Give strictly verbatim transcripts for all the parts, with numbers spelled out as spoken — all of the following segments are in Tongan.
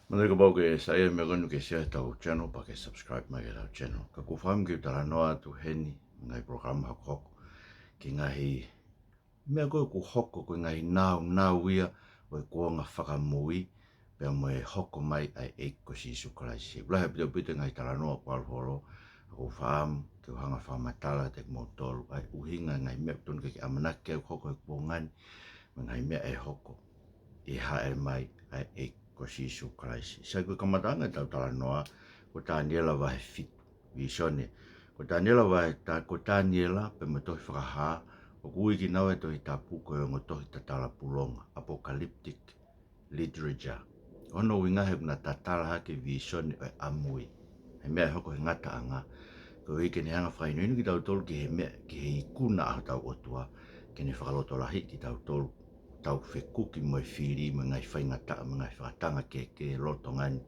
Manatu kapau ʻoku ke saiʻia he meʻa ko eni ke share ʻetau channel, pea ke subscribe mai ki heʻetau channel. Ka ʻoku ou fakaʻamu ke u talanoa atu heni, ngaahi polokalama hokohoko, ki he ngaahi meʻa ko ē ʻoku hoko ko e ngaahi nāunau ia ʻo e kuonga fakamui, pea mo e hoko mai ʻa e ʻEiki ko Sīsū Kalaisi. He ʻoku lahi ʻaupito ʻaupito e ngaahi talanoa ʻoku ʻalu holo, ka ʻoku ou fakaʻamu ke u hanga ʻo fakamatala kiate kimoutolu ʻa e ʻuhinga e ngaahi meʻa ʻoku totonu ke ke ʻamanaki ki ai ʻoku hoko he kuonga ni, mo e ngaahi meʻa ʻe hoko ʻi he hāʻele mai ʻa e ʻEiki ko Sīsū Kalaisi. Sai, ko e kamataʻanga ʻetau talanoa, ko Taniela vahe fitu, vīsone. Ko Taniela vahe ta-, ko Taniela pea mo e tohi Fakahā, ʻoku ui kinaua ʻe he Tohi Tapu ko e ongo tohi tatala pulonga, apocalyptic literature. Ko hono ʻuhinga he ʻoku na tatala hake e vīsone ʻo e ʻamui, e meʻa ʻe hoko he ngataʻanga, koeʻuhi ke ne hanga ʻo fakahinohino kitautolu ki he meʻa, ki he ikuna ʻa hotau ʻOtua, ke ne fakalotolahiʻi kitautolu, tau fekuki mo e fili, mo e ngaahi faingataʻa, mo e ngaahi fakatanga kehekehe ʻi he lolotonga ni,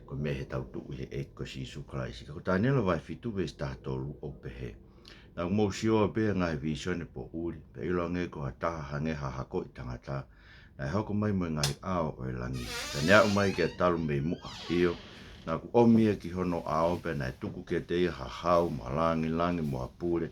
ko e meʻa ʻi heʻetau tuʻu ʻi he ʻEiki ko Sīsū Kalaisi. Ka ko Taniela vahe fitu veesi taha tolu ʻoku pehē: Naʻa ku mou sio pē ʻi he ngaahi vīsone poʻuli, pea ʻiloange ko ha taha hangē ha hakoʻi tangata, naʻe hoko mai mo e ngaahi ʻao ʻo e langi, pea ne aʻu mai kia talu mei muʻa. ʻIo, naʻa ku ʻomi ia ki hono ʻao, pea naʻe tuku kiate ia ha hau mo ha langilangi mo ha pule,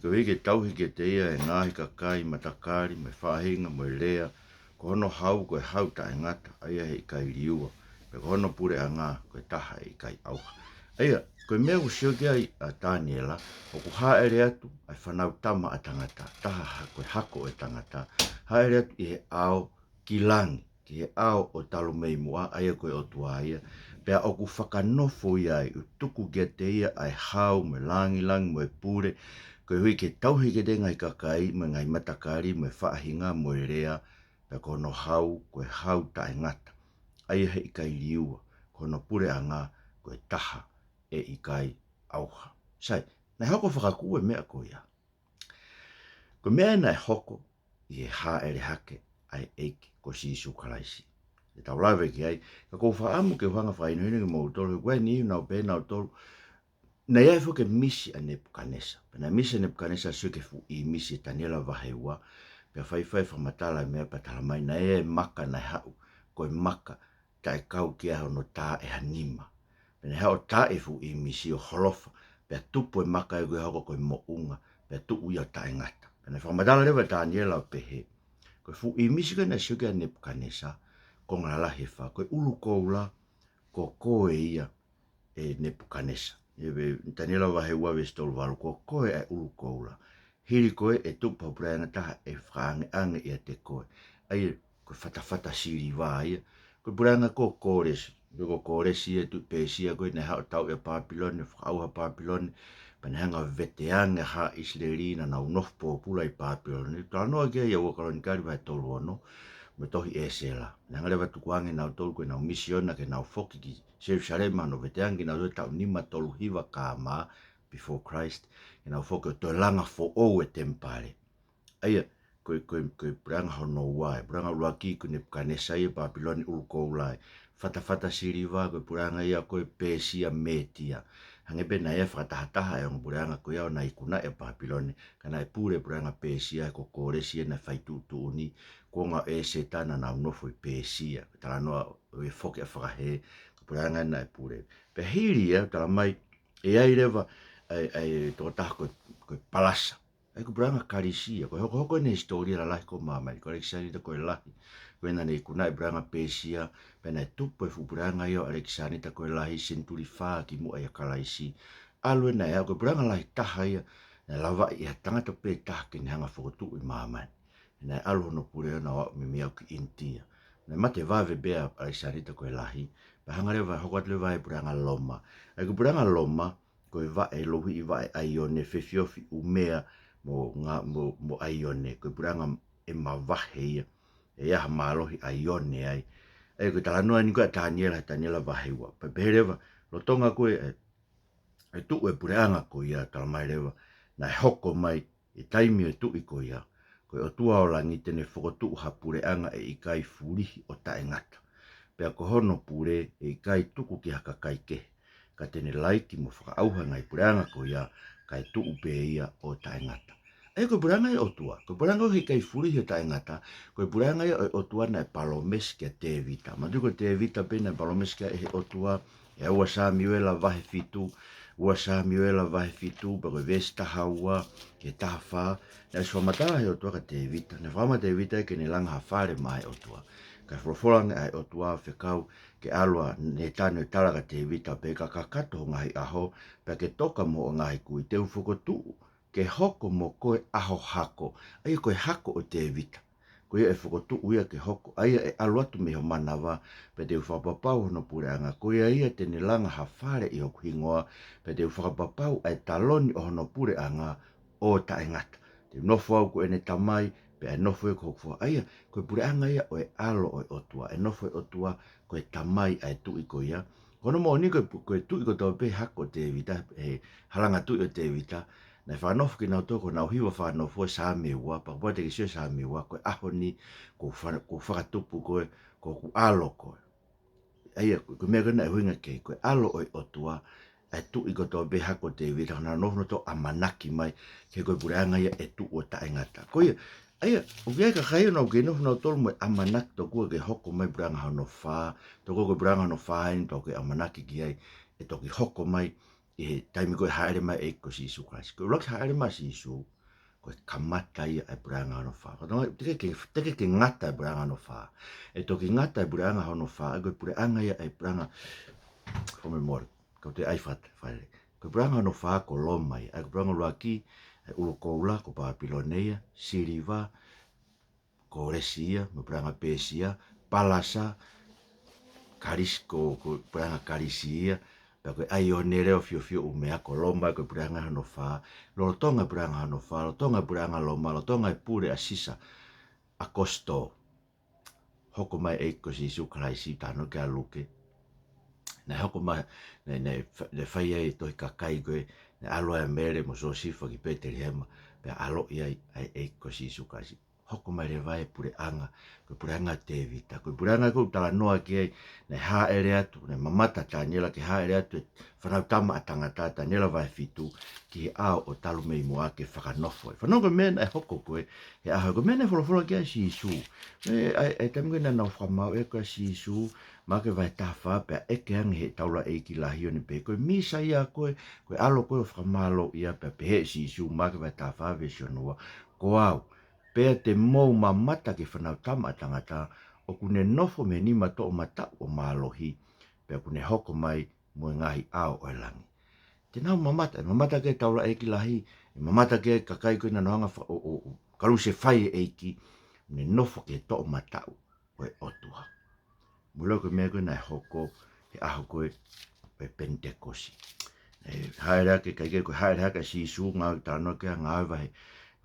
koeʻuhi ke tauhi kiate ia ʻe he ngaahi kakai, matakali, mo e faʻahinga, mo e lea. Ko hono hau ko e hau taʻengata, ʻa ia heʻikai liua, pea ko hono puleʻanga ko e taha ʻe ʻikai ʻauha. ʻA ia, ko e meʻa ʻoku sio ki ai ʻa Taniela, ʻoku hāʻele atu ʻa e Fānautama ʻa Tangata, taha ha-, ko e hako ʻo e tangata, hāʻele atu ʻi he ʻao ki langi, ki he ʻao ʻo talu mei muʻa, ʻa ia ko e ʻOtua ia, pea ʻoku fakanofo ia ai, ʻo tuku kiate ia ʻa e hau mo e langilangi mo e pule, koeʻuhi ke tauhi kiate ia e ngaahi kakai, mo e ngaahi matakali, mo e faʻahinga, mo e lea, pea ko hono hau ko e hau taʻengata, ʻa ia heʻikai liua, ko hono puleʻanga ko e taha ʻe ʻikai ʻauha. Sai, naʻe hoko fakakū e meʻa ko ia. Ko e meʻa naʻe hoko ʻi he hāʻele hake ʻa e ʻEiki ko Sīsū Kalaisi. ʻE tau lave ki ai, ka ʻoku ou fakaʻamu ke u hanga ʻo fakahinohino kimoutolu, he ʻoku ʻi ai e niʻihi ʻoku nau pehē ʻe nautolu, naʻe ʻi ai foki e misi ʻa Nepukanesa. Pea naʻe misi ʻa Nepukanesa ʻo sio ki he fuʻu ʻīmisi ʻi Taniela vahe ua, pea faifai fakamatala e meʻa pea tala mai naʻe ʻi ai e maka naʻe haʻu, ko e maka taʻekau ke ʻi ai hono tā ʻe ha nima. Pea naʻe haʻu ʻo taaʻi e fuʻu ʻīmisi ʻo holofa, pea tupu e maka ia ko ia ʻo hoko ko e moʻunga, pea tuʻu ia ʻo taʻengata. Pea naʻe fakamatala leva ʻe Taniela ʻo pehē, ko e fuʻu ʻīmisi ko ē naʻe sio ki ai ʻa Nepukanesa, konga lalahi ʻe fā, ko e ʻulu koula, ko koe ia ʻe Nepukanesa. ʻI he Taniela vahe ua veesi tolu valu, ko koe ʻa e ʻulu koula. Hili koe ʻe tupu ha puleʻanga ʻe taha ʻe fakaʻangeʻange ʻiate koe. ʻA ia ko e fatafata siliva ia. Ko e puleʻanga ko Kōlesi. Ko Kōlesi ʻi he tuʻi Pēsia ko ē naʻe haʻu ʻo tauʻi ʻa Pāpilone, fakaʻauha ʻa Pāpilone, pea ne hanga ʻo veteange ʻa haʻa ʻIsileli naʻa nau nofo pōpula ʻi Pāpilone. Talanoa ki ai ʻa ua Kalonikali vahe tolu ono, mo e tohi ʻĒsela. Ne hanga leva ʻo tukuange ʻe nautolu ko ʻenau misiona ke nau foki ki Selusalema ʻo veteange kinautolu he taʻu nima tolu hiva K.M. before Christ, ke nau foki ʻo toe langa foʻou e temipale. ʻA ia, ko e, ko e, ko e puleʻanga hono ua, e puleʻanga ʻuluaki ko Nepukanesa ia ʻi Pāpilone ʻulu koula ia. Fatafata siliva ko e puleʻanga ia ko ē Pēsia Mētia. Hangē pē naʻe ʻi ai e fakatahataha ʻa e ongo puleʻanga ko ia ʻo na ikunaʻi ʻa Pāpilone, ka naʻe pule e puleʻanga Pēsia he ko Kōlesi ia naʻe fai tuʻutuʻuni, kuonga ʻo ʻĒseta naʻa nau nofo ʻi Pēsia. Ko e talanoa ʻo e foki ʻa Fakahē, ko e puleʻanga naʻe pule. Pea hili ia, tala mai, ʻe ʻi ai leva ʻa e, ʻa e tokotaha ko e, ko e Palasa. ʻA ia ko e puleʻanga Kalisi ia, ko e hokohoko eni e hisitōlia lalahi ko ē ʻo māmani, ko ʻAlekisanita ko e Lahi. Ko ena naʻa ne ikunaʻi e puleʻanga Pēsia, pea naʻe tupu e fuʻu puleʻanga ia ʻo ʻAlekisanita ko e Lahi, senituli fā kimuʻa ʻia Kalaisi. ʻAlu ena ia, ko e puleʻanga lahi taha ia, naʻe lavaʻi ʻe ha tangata pē taha ke ne hanga ʻo fokotuʻu ʻi māmani. Naʻe ʻalu hono pule ʻo na ō ʻo aʻu mei meʻa ki ʻInitia. Naʻe mate vave pē ʻa ʻAlekisanita ko e Lahi, pea hanga leva ʻo hoko atu leva e puleʻanga Loma. ʻA ia ko e puleʻanga Loma, ko e vaʻe, louhiʻi vaʻe ʻaione, fefiofi ʻumea mo ngā, mo, mo ʻaione, ko e puleʻanga ʻe mavahe ia, ʻe ʻi ai ha mālohi ʻaione ai. ʻA ia ko e talanoa eni ko ē ʻa Taniela, Taniela vahe ua. Pea pehē leva, lolotonga ko ē e, e tuʻu e puleʻanga ko ia, tala mai leva, naʻe hoko mai ʻi he taimi ʻo e tuʻi ko ia, ko e ʻOtua ʻo langi te ne fokotuʻu ha puleʻanga ʻe ʻikai fulihi ʻo taʻengata. Pea ko hono pule ʻe ʻikai tuku ki ha kakai kehe, ka te ne laiki mo fakaʻauha e ngaahi puleʻanga ko ia, kae tuʻu pē ia ʻo taʻengata. ʻA ia ko e puleʻanga ʻo e ʻOtua, ko e puleʻanga ʻoku ʻikai fulihi ʻo taʻengata, ko e puleʻanga ia ʻo e ʻOtua naʻe palōmesi kia Tēvita. Manatuʻi ko Tēvita pē naʻe palōmesi ki ai ʻe he ʻOtua, ʻi he ua Sāmiuela vahe fitu, ua Sāmiuela vahe fitu, pea ko e veesi taha ua ki he taha fā, naʻe ʻosi fakamatala ʻe he ʻOtua kia Tēvita. Naʻe fakamatala kia Tēvita ke ne langa ha fale maʻa e ʻOtua. Kae folofola ange ʻa e ʻOtua fekau ki he ʻalu ʻa Nētane ʻo tala kia Tēvita, pea ka kakato ho ngaahi ʻaho, pea ke toka mo hoʻo ngaahi kui, te u fokotuʻu ke hoko mo koe ʻa ho hako. ʻA ia ko e hako ʻo Tēvita, ko ia ʻe fokotuʻu ia ke hoko, ʻa ia ʻe ʻalu atu mei ho manava, pea te u fakapapau hono puleʻanga. Ko ia ia te ne langa ha fale ʻi hoku hingoa, pea te u fakapapau ʻa e taloni ʻo hono puleʻanga ʻo taʻengata. Te u nofo au ko ʻene tamai, pea ʻe nofo ia ko hoku foha. ʻA ia ko e puleʻanga ia ʻo e ʻAlo ʻo e ʻOtua, ʻe nofo e ʻOtua ko e Tamai ʻa e tuʻi ko ia. Ko hono moʻoni ko e pu-, ko e tuʻi kotoa pē hako ʻo Tēvita, ʻe halanga tuʻi ʻo Tēvita, naʻe fakanofo kinautolu ko honau hiva fakanofo ʻa e Saame ua, pea kapau te ke sio Saame ua, ko e ʻaho ni, kuo fa-, kuo fakatupu koe, ko hoku ʻalo koe. ʻA ia, ko e meʻa ko ē naʻe ʻuhinga ki ai, ko e ʻAlo ʻo e ʻOtua, ʻa e tuʻi kotoa pē hako ʻo Tēvita, naʻa nau nofo nautolu ʻo ʻamanaki mai, ke ko e puleʻanga ia ʻe tuʻu ʻo taʻengata. Ko ia, ʻa ia, ʻoku ʻi ai e kakai ʻoku nau kei nofo nautolu mo e ʻamanaki tokua ke hoko mai puleʻanga hono fā, tokua ko e puleʻanga hono fā eni ʻoku tau kei ʻamanaki ki ai, ʻe toki hoko mai, ʻi he taimi ko ē hāʻele mai e ʻEiki ko Sīsū Kalaisi. Ko e ʻuluaki hāʻele mai ʻa Sīsū, ko e kamata ia ʻa e puleʻanga hono fā. Ko e tama, teʻeki ke, teʻeki ke ngata e puleʻanga hono fā. ʻE toki ngata e puleʻanga hono fā, ko e puleʻanga ia ʻa e puleʻanga, fome mole, kau te ʻai fat-, fale. Ko e puleʻanga hono fā ko Loma ia, ʻa ia ko e puleʻanga ʻuluaki, ʻa e ʻulu koula, ko Pāpilone ia, siliva, ko Lēsia, mo e puleʻanga Pēsia, Palasa, Kalisi, ko, ko e puleʻanga Kalisi ia, pea ko e ʻaione leva ʻo e fiofio ʻumea, ko Loma ko e puleʻanga hono fā, lolotonga e puleʻanga hono fā, lolotonga e puleʻanga Loma, lolotonga e pule ʻa Sisa ʻAukositō. Hoko mai e ʻEiki ko Sīsū Kalaisi, talanoa ki ai ʻa Luke. Naʻe hoko mai, naʻe, naʻe fa-, naʻe fai ai e tohi kakai ko ē, naʻe ʻalu ai ʻa Mele mo Siosefa ki Petelihema, pea ʻaloʻi ai ʻa e ʻEiki ko Sīsū Kalaisi. Hoko mai leva e puleʻanga, ko e puleʻanga ʻo Tēvita, ko e puleʻanga ko ē ʻoku talanoa ki ai, naʻe hāʻele atu, naʻe mamata ʻa Taniela ke hāʻele atu e Fānautama ʻa Tangata, Taniela vahe fitu, ki he ʻao ʻo Talu-mei-muʻa ke fakanofo ai. Fanongo ki he meʻa naʻe hoko ko ē he ʻaho, ko e meʻa naʻe folofola ki ai ʻa Sīsū. ʻE, ʻa e, ʻa e taimi ko ē naʻa nau fakamāuʻi ko ē ʻa Sīsū, Maʻake vahe taha fā, pea ʻeke ange ʻe he taulaʻeiki lahi ʻo ne pehē, ko e Mīsaia koe, ko e ʻAlo koe ʻo e Fakamālōʻia? Pea pehē ʻe Sīsū, Maʻake vahe taha fā veesi ono ua, ko au, pea te mou mamata ki he Fānautama ʻa Tangata, ʻoku ne nofo mei he nima toʻomataʻu ʻo mālohi, pea ʻoku ne hoko mai mo e ngaahi ʻao ʻo e langi. Te nau mamata, ʻe mamata ki ai e taulaʻeiki lahi, ʻe mamata ki ai e kakai ko ē naʻa nau hanga fa-, ʻo, ʻo, ʻo kalusefai e ʻEiki, ne nofo ki he toʻomataʻu ʻo e ʻOtua. Mou ʻilo ko e meʻa ko ē naʻe hoko he ʻaho ko ē ʻo e Penitekosi. ʻE hāʻele hake, kae kehe ko e hāʻele hake ʻa Sīsū, ngāue, talanoa ki ai ʻa Ngāue vahe,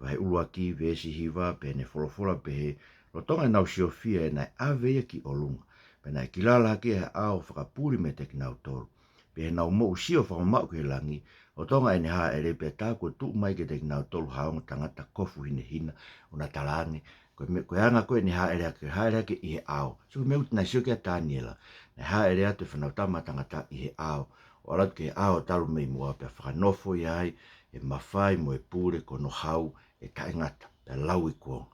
vahe ʻuluaki, veesi hiva, pea ne folofola pehē, lolotonga ʻenau siofia ē, naʻe ʻave ia ki ʻolunga, pea naʻe kilala hake ʻi he ʻao fakapuli meiate kinautolu. Pea ʻi heʻenau moʻui sio fakamamaʻu ki he langi, lolotonga ʻene hāʻele, pea tā kuo tuʻu mai kiate kinautolu ha ongo tangata kofu hinehina, ʻo na talaange, ko e meʻa, ko e anga ko ē ʻene hāʻele hake, hāʻele hake ʻi he ʻao. So ko e meʻa ʻoku tau sio ki ai ʻa Taniela, naʻe hāʻele atu e Fānautama ʻa Tangata ʻi he ʻao, ʻo ʻalu atu ki he ʻao ʻo Talu-mei-muʻa, pea fakanofo ia ai e mafai mo e pule ko hono hau ʻe taʻengata, pea lauikuonga.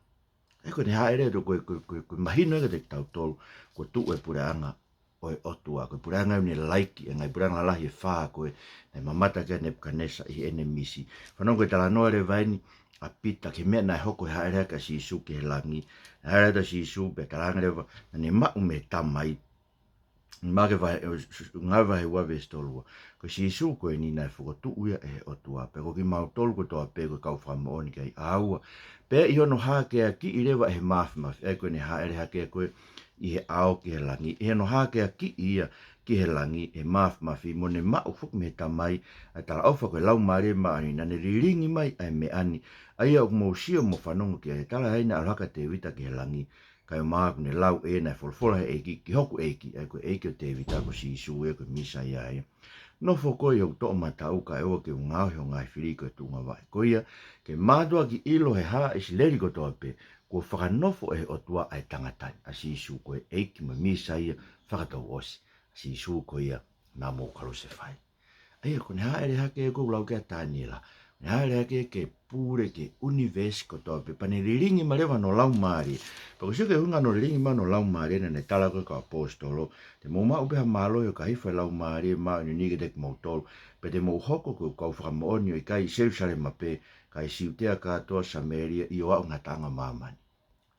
ʻA ia ko ʻene hāʻele atu ko e, ko e, ko e, ko e mahino ia kiate kitautolu, kuo tuʻu e puleʻanga ʻo e ʻOtua, ko e puleʻanga ʻoku ne laiki e ngaahi puleʻanga lalahi ʻe fā ko ē naʻe mamata ki ai ʻa Nepukanesa ʻi heʻene misi. Fanongo ki he talanoa leva eni ʻa Pita ki he meʻa naʻe hoko he hāʻele hake ʻa Sīsū ki he langi. Naʻe hāʻele atu ʻa Sīsū pea talaange leva naʻa ne maʻu mei he Tamai. Maʻake vahe, ʻo, s-, s-, Ngāue vahe ua veesi tolu ua. Ko Sīsū ko eni naʻe fokotuʻu ia ʻe he ʻOtua, pea ko kimautolu kotoa pē ko e kau fakamoʻoni kiate ia. Pea ʻi hono hākeakiʻi leva ʻe he Māfimafi, ʻa ia ko ʻene hāʻele hake ko ē ʻi he ʻao ki he langi, ʻi hono hākeakiʻi ia ki he langi ʻe he Māfimafi, mo ne maʻu foki mei he Tamai ʻa e talaʻofa ko e Laumālie Māʻoniʻoni, naʻa ne lilingi mai ʻa e meʻa ni, ʻa ia ʻoku mou sio mo fanongo ki ai. Tala ʻe ia naʻe ʻalu hake ʻa Tēvita ki he langi, kaeʻumaʻā kuo ne lau ʻe ia naʻe folofola ʻe he ʻEiki, ki hoku ʻEiki, ʻa ia ko e ʻEiki ʻo Tēvita, ko Sīsū ia, ko e Mīsaia ia. Nofo koe ʻi hoku toʻomataʻu kae ʻoua ke u ngaohi ho ngaahi fili ko e tuʻunga vaʻe. Ko ia, ke mātuʻaki ʻilo ʻe he haʻa ʻIsileli kotoa pē, kuo fakanofo ʻe he ʻOtua ʻa e tangata ni, ʻa Sīsū ko e ʻEiki mo e Mīsaia fakatouʻosi, ʻa Sīsū ko ia naʻa mou kalusefai. ʻA ia, ko ʻene hāʻele hake ko ē ʻoku lau ki ai ʻa Taniela, Ne hāʻele hake ke pule ki he ʻunivēsi kotoa pē, pea ne lilingi mai leva hono laumālie. Pea ko e sio ki he ʻuhinga hono lilingi mai hono laumālie, naʻa ne tala ko ē ki he kau ʻaposetolo, te mou maʻu pē ha mālohi ʻo ka hifo e Laumālie Māʻoniʻoni kiate kimoutolu, pea te mou hoko ko e kau fakamoʻoni ʻo ʻikai ʻi Selusalema pē, ka ʻi Siutea kātoa, Samēlia, ʻio, ʻo aʻu ki he ngataʻanga ʻo māmani.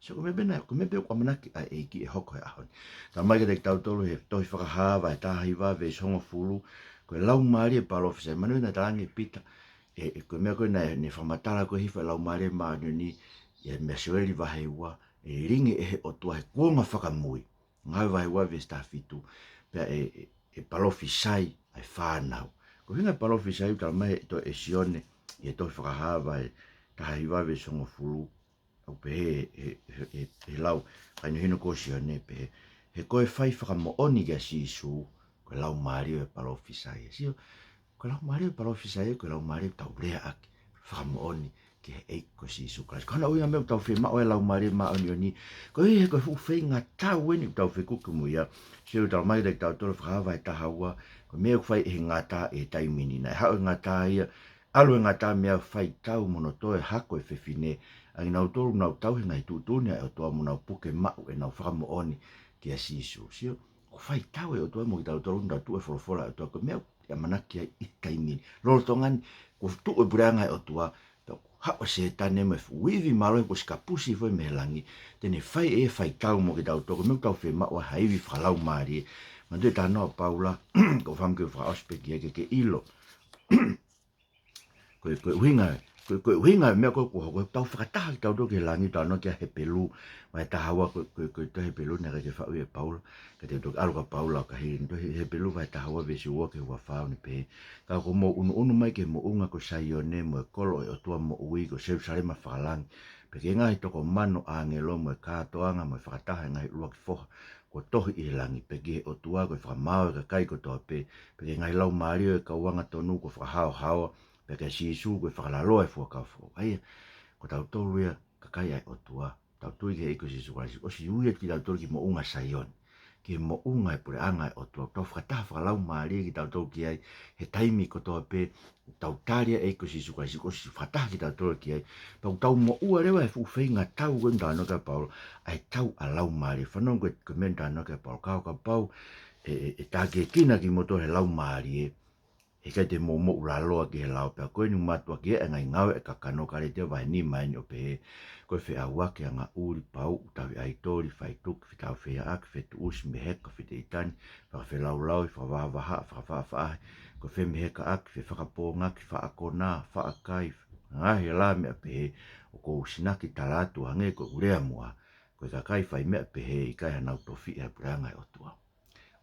So, ko e meʻa pē naʻe, ko e meʻa pē ʻoku ʻamanaki ai e ʻEiki ʻe hoko he ʻaho ni. Talamai kiate kitautolu he tohi Fakahā vahe taha hiva veesi hongofulu, ko e laumālie palōfisai. Manatuʻi naʻe talaange ʻe Pita, ʻe, ʻe, ko e meʻa ko ē naʻe, ne fakamatala ko ē hifo e Laumālie Māʻoniʻoni, ʻi he meʻa Sioeli vahe ua, ʻe lilingi ʻe he ʻOtua he kuonga fakamui. Ngāue vahe ua veesi taha fitu, pea ʻe, ʻe, ʻe palōfisai ʻa e fānau. Ko e ʻuhinga e palōfisai ʻoku talamai ʻe to-, ʻe Sione, ʻi he tohi Fakahā vahe taha hiva veesi hongofulu, ʻoku pehē he, he, he, he lau fakahinohino ko ē ʻa Sione, pehē, he ko e fai fakamoʻoni kia Sīsū, ko e laumālie ʻo e palōfisai. Sio, ko e laumālie ʻo e palōfisai, ko e laumālie ʻoku tau lea ʻaki, fakamoʻoni ki he ʻEiki ko Sīsū Kalaisi. Ko hono ʻuhinga e meʻa ʻoku tau fiemaʻu ai e Laumālie Māʻoniʻoni, koeʻuhi he ko e fuʻu feingatau eni ʻoku tau fekuki mo ia. Sio, ʻoku talamai kiate kitautolu Fakahā vahe taha ua, ko e meʻa ʻoku fai ʻe he ngata ʻi he taimi ni. Naʻe haʻu e ngata ia, ʻalu e ngata mei ai ʻo faitau mo hono toe hako e fefine, ʻa kinautolu ʻoku nau tauhi e ngaahi tuʻutuʻuni ʻa e ʻOtua mo nau puke maʻu ʻenau fakamoʻoni kia Sīsū. Sio, ʻoku faitau e ʻOtua mo kitautolu ʻoku tau tuʻu he folofola ʻa e ʻOtua, ko e meʻa ʻoku ʻamanaki ai ʻi he taimi ni. Lolotonga ni, kuo tuʻu e puleʻanga ʻo e ʻOtua, pea ʻoku haʻu ʻa Sētane mo e fuʻu ivi mālohi kuo ʻosi kapusi hifo mei he langi, te ne fai e faitau mo kitautolu, ko e meʻa ʻoku tau fiemaʻu ai ha ivi fakalaumālie. Manatuʻi e talanoa ʻa Paula, ʻoku ou fakaʻamu ke u fakaʻosi pē ki ai ke ke ʻilo. Ko e, ko e ʻuhinga, ko e, ko e ʻuhinga e meʻa ko ē kuo hoko, tau fakataha kitautolu ki he langi, talanoa ki ai Hepelū vahe taha ua, ko e, ko e, ko e tohi Hepelū naʻe ʻikai ke faʻu ia ʻe Paula, ka te u toki ʻalu kia Paula ʻo ka hili, tohi Hepelū vahe taha ua veesi ua ki he ua fā ʻoku ne pehē, ka ʻoku mou ʻunuʻunu mai ki he moʻunga ko Saione mo e kolo ʻo e ʻOtua moʻui ko Selusalema fakalangi, pea ki he ngaahi toko mano ʻāngelo mo e kātoanga mo e fakataha e ngaahi ʻuluaki foha kuo tohi ʻi he langi, pea ki he ʻOtua ko e fakamaau ʻo e kakai kotoa pē, pea ki he ngaahi laumālie ʻo e kau angatonu kuo fakahaohaoa, pea kia Sīsū ko e fakalaloa ʻo e fuakava foʻou. ʻA ia, ko tautolu ia kakai ʻa e ʻOtua, tau tui ki he ʻEiki ko Sīsū Kalaisi, ʻosi ui atu kitautolu ki moʻunga Saione, ki he moʻunga e puleʻanga ʻo e ʻOtua, tau fakataha fakalaumālie kitautolu ki ai he taimi kotoa pē, tau tali ʻa e ʻEiki ko Sīsū Kalaisi, ʻosi fakataha kitautolu ki ai. Pea ʻoku tau moʻua leva he fuʻu feingatau ko ē naʻe talanoa ki ai ʻa Paula, ʻa e tau ʻa e laumālie. Fanongo ko e, ko e meʻa naʻe talanoa ki ai ʻa Paula, kapau ʻe, ʻe, ʻe tākiekina kimoutolu he laumālie, he ʻikai te mou moʻulaloa ki he lao. Pea ko eni ʻoku mātuʻaki ʻi he ngaahi ngāue ʻa e kakano, Kalētia vahe nima eni ʻoku pehē, ko e feʻauaki angaʻuli, pauʻu, tauhi ʻaitoli, faituki, fetāufehiʻaʻaki, fetuʻusi, meheka, feteʻitani, fakafelaulau, fakavahavahaʻa, fakafaʻafaʻahi, ko e femehekaʻaki, fefakapōngaki, faʻa konā, faʻa kai, ngaahi ʻalā meʻa pehē, ʻoku ou sinaki tala atu ʻo hangē ko ʻeku lea muʻa, ko e kakai fai meʻa pehē ʻe ʻikai hanau tofiʻa he puleʻanga ʻo e ʻOtua.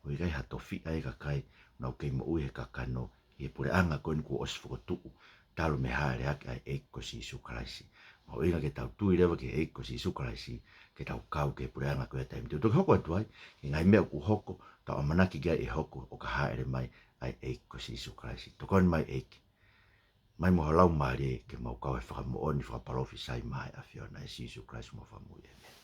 ʻOku ʻikai ha tofiʻa ia ʻa e kakai ʻoku nau kei moʻui he kakano ʻi he puleʻanga ko eni kuo ʻosi fokotuʻu talu mei he hāʻele hake ʻa e ʻEiki ko Sīsū Kalaisi. Mahuʻinga ke tau tui leva ki he ʻEiki ko Sīsū Kalaisi, ke tau kau ki he puleʻanga ko ia he taimi ni. Te u toki hoko atu ai ki he ngaahi meʻa ʻoku hoko, tau ʻamanaki ki ai ʻe hoko ʻo ka hāʻele mai ʻa e ʻEiki ko Sīsū Kalaisi. Tokoni mai ʻEiki. Mai mo ho Laumālie ke mau kau he fakamoʻoni fakapalōfisai maʻa e ʻAfiona, ʻia Sīsū Kalaisi homau Fakamoʻui, ʻēmeni.